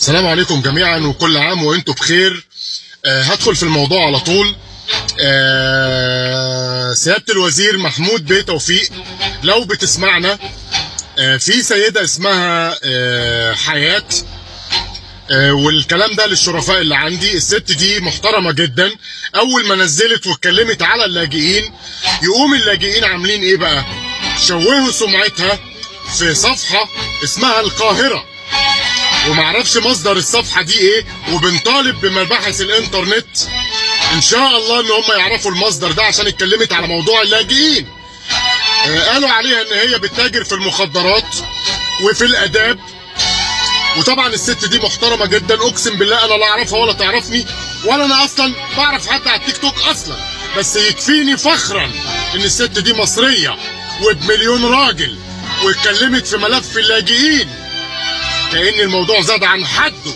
السلام عليكم جميعا وكل عام وانتم بخير. هدخل في الموضوع على طول. سيادة الوزير محمود بيه توفيق لو بتسمعنا، في سيدة اسمها حياة، والكلام ده للشرفاء اللي عندي. الست دي محترمة جدا. اول ما نزلت واتكلمت على اللاجئين، يقوم اللاجئين عاملين ايه بقى؟ شوهوا سمعتها في صفحة اسمها القاهرة، ومعرفش مصدر الصفحة دي ايه، وبنطالب بمباحث الانترنت ان شاء الله ان هم يعرفوا المصدر ده، عشان اتكلمت على موضوع اللاجئين. قالوا عليها ان هي بتتاجر في المخدرات وفي الاداب. وطبعا الست دي محترمة جدا، اقسم بالله انا لا اعرفها ولا تعرفني، ولا انا اصلا بعرف حد على التيك توك اصلا، بس يكفيني فخرا ان الست دي مصرية وبمليون راجل، واتكلمت في ملف اللاجئين. كأن الموضوع زاد عن حده،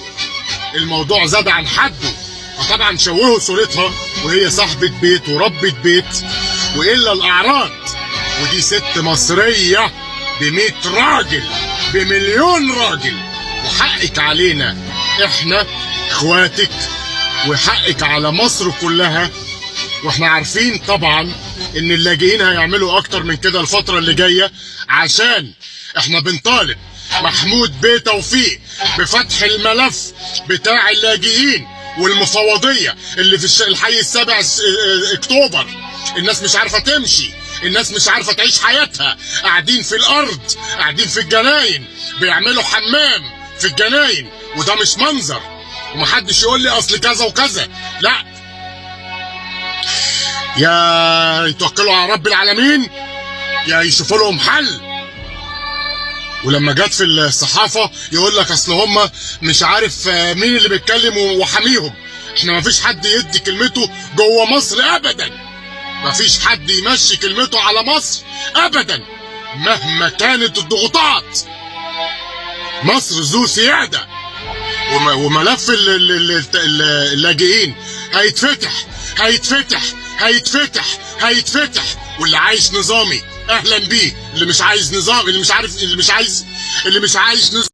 الموضوع زاد عن حده. فطبعا شوهوا صورتها وهي صاحبة بيت وربة بيت وإلا الأعراض، ودي ست مصرية ب100 راجل، بمليون راجل. وحقك علينا احنا اخواتك، وحقك على مصر كلها. واحنا عارفين طبعا ان اللاجئين هيعملوا اكتر من كده الفترة اللي جاية، عشان احنا بنطالب محمود بيه توفيق بفتح الملف بتاع اللاجئين والمفوضية اللي في الحي السابع اكتوبر. الناس مش عارفة تمشي، الناس مش عارفة تعيش حياتها، قاعدين في الارض، قاعدين في الجناين، بيعملوا حمام في الجناين، وده مش منظر. ومحدش يقول لي اصل كذا وكذا، لا، يا يتوكلوا على رب العالمين يا يشوفوا لهم حل. ولما جت في الصحافة يقول لك اصل هم مش عارف مين اللي بيتكلم وحاميهم. احنا ما فيش حد يدي كلمته جوه مصر ابدا، ما فيش حد يمشي كلمته على مصر ابدا مهما كانت الضغوطات. مصر ذو سيادة، وملف اللاجئين هيتفتح هيتفتح هيتفتح هيتفتح. واللي عايش نظامي اهلا بيه، اللي مش عايز نظام، اللي مش عارف، اللي مش عايز، اللي مش عايش نظام.